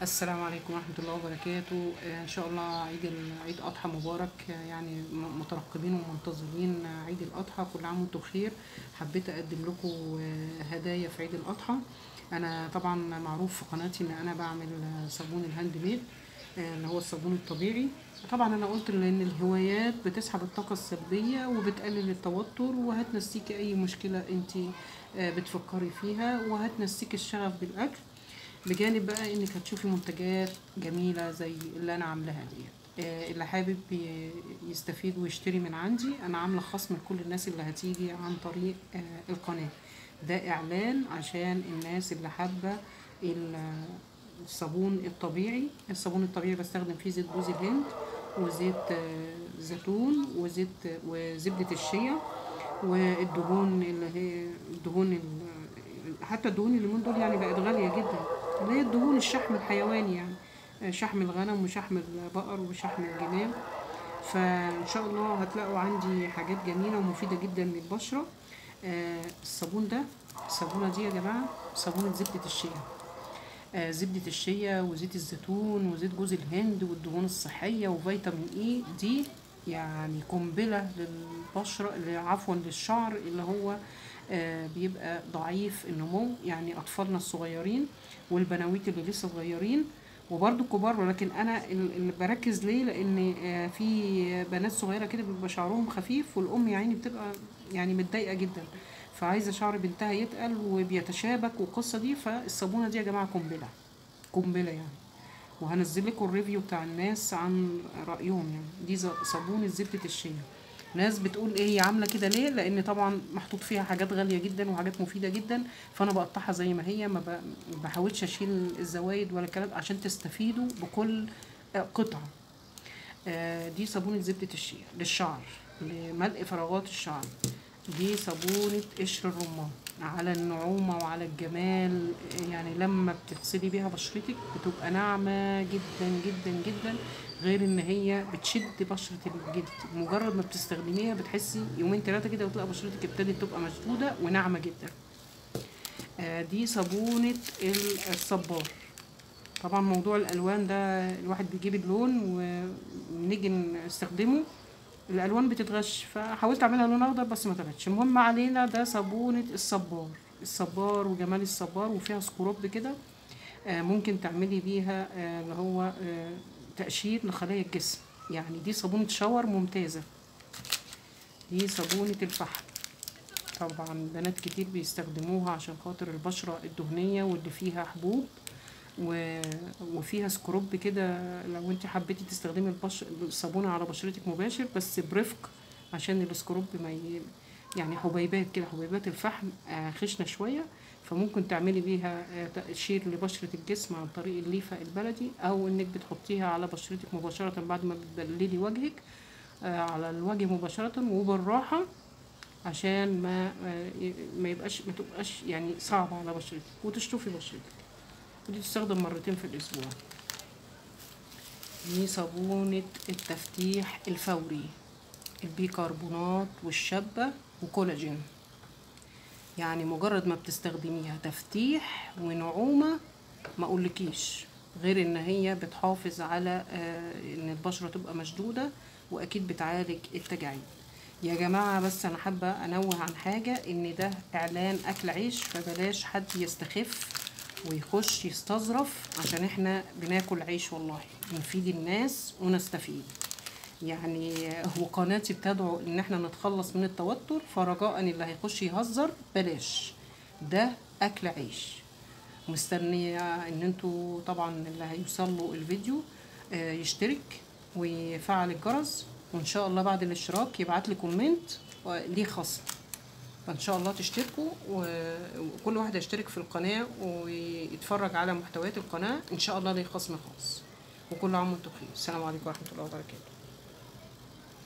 السلام عليكم ورحمة الله وبركاته. إن شاء الله عيد أضحى مبارك، يعني مترقبين ومنتظرين عيد الأضحى. كل عام وانتم بخير. حبيت أقدم لكم هدايا في عيد الأضحى. أنا طبعا معروف في قناتي إن أنا بعمل صابون ال hand made اللي هو الصابون الطبيعي. طبعا أنا قلت لأن الهوايات بتسحب الطاقة السلبية وبتقلل التوتر وهتنسيكي أي مشكلة أنت بتفكري فيها، وهتنسيكي الشغف بالأكل، بجانب بقى انك هتشوفي منتجات جميلة زي اللي انا عاملاها ديت. اللي حابب يستفيد ويشتري من عندي، انا عاملة خصم لكل الناس اللي هتيجي عن طريق القناة. ده اعلان عشان الناس اللي حابة الصابون الطبيعي. الصابون الطبيعي بستخدم فيه زيت جوز الهند وزيت زيتون وزيت وزبدة الشيا والدهون اللي هي الدهون، حتى الدهون اليومين دول يعني بقت غالية جدا، اللي هي الدهون الشحم الحيواني، يعني شحم الغنم وشحم البقر وشحم الجمال. فإن شاء الله هتلاقوا عندي حاجات جميلة ومفيدة جدا للبشرة. الصابون ده، الصابونة دي يا جماعة صابونة زبدة الشيا، زبدة الشيا وزيت الزيتون وزيت جوز الهند والدهون الصحية وفيتامين اي. دي يعني قنبلة للبشرة، عفوا للشعر اللي هو بيبقى ضعيف النمو، يعني أطفالنا الصغيرين والبناويت اللي لسه صغيرين وبرضو الكبار. ولكن أنا اللي بركز ليه، لأن في بنات صغيرة كده بيبقى شعرهم خفيف والأم يا عيني بتبقى يعني متضايقة جدا، فعايزة شعر بنتها يتقل وبيتشابك والقصة دي. فالصابونة دي يا جماعة قنبلة قنبلة يعني، وهنزل لكم ال review بتاع الناس عن رأيهم. يعني دي صابونة زبدة الشيا. ناس بتقول ايه هي عامله كده ليه، لان طبعا محطوط فيها حاجات غالية جدا وحاجات مفيدة جدا، فانا بقطعها زي ما هي، ما بحاولش اشيل الزوايد ولا الكلام عشان تستفيدوا بكل قطعه. دي صابونه زبدة الشيا للشعر، لملء فراغات الشعر. دي صابونه قشر الرمان، على النعومه وعلى الجمال، يعني لما بتغسلي بيها بشرتك بتبقى ناعمة جدا جدا جدا، غير ان هي بتشد بشره الجلد. مجرد ما بتستخدميها بتحسي يومين ثلاثة كده وتلاقي بشرتك ابتدت تبقى مشدودة وناعمه جدا. دي صابونه الصبار. طبعا موضوع الالوان ده الواحد بيجيب اللون ونيجي نستخدمه الالوان بتتغش، فحاولت اعملها لون اخضر بس ما طلعتش. المهم علينا، ده صابونه الصبار، الصبار وجمال الصبار، وفيها scrub كده ممكن تعملي بيها اللي هو تقشير لخلايا الجسم. يعني دي صابونه shower ممتازة. دي صابونه الفحم، طبعا بنات كتير بيستخدموها عشان خاطر البشرة الدهنية واللي فيها حبوب وفيها scrub كده. لو انت حبيتي تستخدمي الصابونه على بشرتك مباشر، بس برفق عشان ال scrub ما يعني حبيبات كده، حبيبات الفحم خشنه شوية، فممكن تعملي بيها تقشير لبشره الجسم عن طريق الليفه البلدي، او انك بتحطيها على بشرتك مباشرة بعد ما بتبللي وجهك على الوجه مباشرة وبالراحه، عشان ما يبقاش ما تبقاش يعني صعبة على بشرتك وتشطفي بشرتك. ودي تستخدم مرتين في الاسبوع. دي صابونة التفتيح الفوري، البيكربونات والشبة وكولاجين، يعني مجرد ما بتستخدميها تفتيح ونعومة ما اقولكيش، غير ان هي بتحافظ على ان البشرة تبقى مشدودة، واكيد بتعالج التجاعيد. يا جماعة بس انا حابة انوه عن حاجة، ان ده اعلان اكل عيش، فبلاش حد يستخف ويخش يستظرف، عشان احنا بناكل عيش والله، نفيد الناس ونستفيد. يعني هو قناتي بتدعو ان احنا نتخلص من التوتر، فرجاء اللي هيخش يهزر بلاش، ده اكل عيش. مستنيه ان انتوا طبعا اللي هيوصل له الفيديو يشترك ويفعل الجرس، وان شاء الله بعد الاشتراك يبعت لي comment ليه خصم. فان شاء الله تشتركوا، وكل واحد يشترك في القناة ويتفرج على محتويات القناة، ان شاء الله ليه خصم خاص. وكل عام وانتم بخير. السلام عليكم ورحمة الله وبركاته.